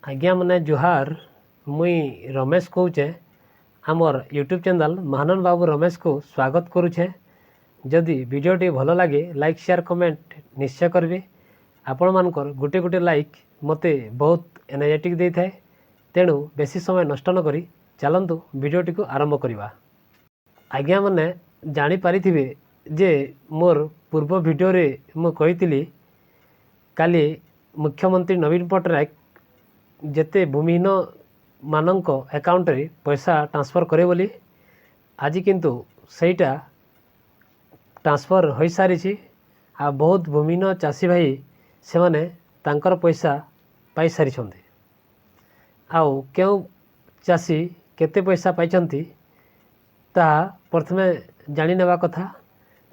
ଆଜ୍ଞାମାନେ ଜୁହାର। ମୁଇଁ ରମେଶ କହୁଛେ। ଆମର୍ ୟୁଟ୍ୟୁବ୍ ଚ୍ୟାନେଲ୍ ମହାନନ୍ଦ ବାବୁ ରମେଶକୁ ସ୍ୱାଗତ କରୁଛେ। ଯଦି ଭିଡ଼ିଓଟି ଭଲ ଲାଗେ, ଲାଇକ୍, ସେୟାର, କମେଣ୍ଟ ନିଶ୍ଚୟ କରିବେ। ଆପଣମାନଙ୍କର ଗୋଟେ ଗୋଟେ ଲାଇକ୍ ମୋତେ ବହୁତ ଏନର୍ଜେଟିକ୍ ଦେଇଥାଏ। ତେଣୁ ବେଶୀ ସମୟ ନଷ୍ଟ ନକରି ଚାଲନ୍ତୁ, ଭିଡ଼ିଓଟିକୁ ଆରମ୍ଭ କରିବା। ଆଜ୍ଞାମାନେ ଜାଣିପାରିଥିବେ ଯେ ମୋର ପୂର୍ବ ଭିଡ଼ିଓରେ ମୁଁ କହିଥିଲି, କାଲି ମୁଖ୍ୟମନ୍ତ୍ରୀ ନବୀନ ପଟ୍ଟନାୟକ ଯେତେ ଭୂମିହୀନ ମାନଙ୍କ ଆକାଉଣ୍ଟରେ ପଇସା ଟ୍ରାନ୍ସଫର୍ କରେ ବୋଲି। ଆଜି କିନ୍ତୁ ସେଇଟା ଟ୍ରାନ୍ସଫର୍ ହୋଇସାରିଛି ଆଉ ବହୁତ ଭୂମିହୀନ ଚାଷୀ ଭାଇ ସେମାନେ ତାଙ୍କର ପଇସା ପାଇସାରିଛନ୍ତି। ଆଉ କେଉଁ ଚାଷୀ କେତେ ପଇସା ପାଇଛନ୍ତି, ତାହା ପ୍ରଥମେ ଜାଣିନେବା କଥା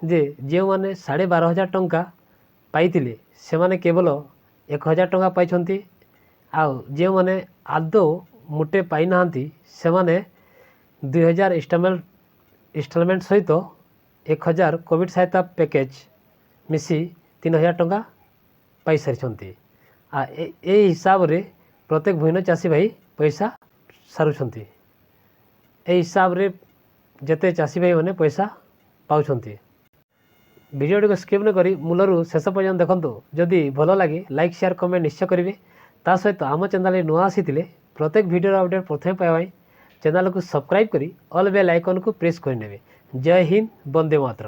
ଯେ ଯେଉଁମାନେ 12,500 ଟଙ୍କା ପାଇଥିଲେ, ସେମାନେ କେବଳ 1000 ଟଙ୍କା ପାଇଛନ୍ତି। ଆଉ ଯେଉଁମାନେ ଆଦୌ ମୁଠେ ପାଇନାହାନ୍ତି, ସେମାନେ 2000 ଇନଷ୍ଟଲମେଣ୍ଟ ସହିତ 1000 କୋଭିଡ଼ ସହାୟତା ପ୍ୟାକେଜ୍ ମିଶି 3000 ଟଙ୍କା ପାଇସାରିଛନ୍ତି। ଆଉ ଏଇ ହିସାବରେ ପ୍ରତ୍ୟେକ ଭୂମିହୀନ ଚାଷୀ ଭାଇ ପଇସା ସାରୁଛନ୍ତି। ଏଇ ହିସାବରେ ଯେତେ ଚାଷୀ ଭାଇମାନେ ପଇସା ପାଉଛନ୍ତି। ଭିଡ଼ିଓଟିକୁ ସ୍କିପ୍ ନ କରି ମୂଳରୁ ଶେଷ ପର୍ଯ୍ୟନ୍ତ ଦେଖନ୍ତୁ। ଯଦି ଭଲ ଲାଗେ, ଲାଇକ୍, ସେୟାର, କମେଣ୍ଟ ନିଶ୍ଚୟ କରିବେ। ତା ସହିତ ଆମ ଚ୍ୟାନେଲରେ ନୂଆ ଆସିଥିଲେ ପ୍ରତ୍ୟେକ ଭିଡ଼ିଓର ଅପଡ଼େଟ୍ ପ୍ରଥମେ ପାଇବା ପାଇଁ ଚ୍ୟାନେଲକୁ ସବସ୍କ୍ରାଇବ୍ କରି ଅଲ୍ ବେଲ୍ ଆଇକନ୍କୁ ପ୍ରେସ୍ କରିନେବେ। ଜୟ ହିନ୍ଦ, ବନ୍ଦେ ମାତରମ୍।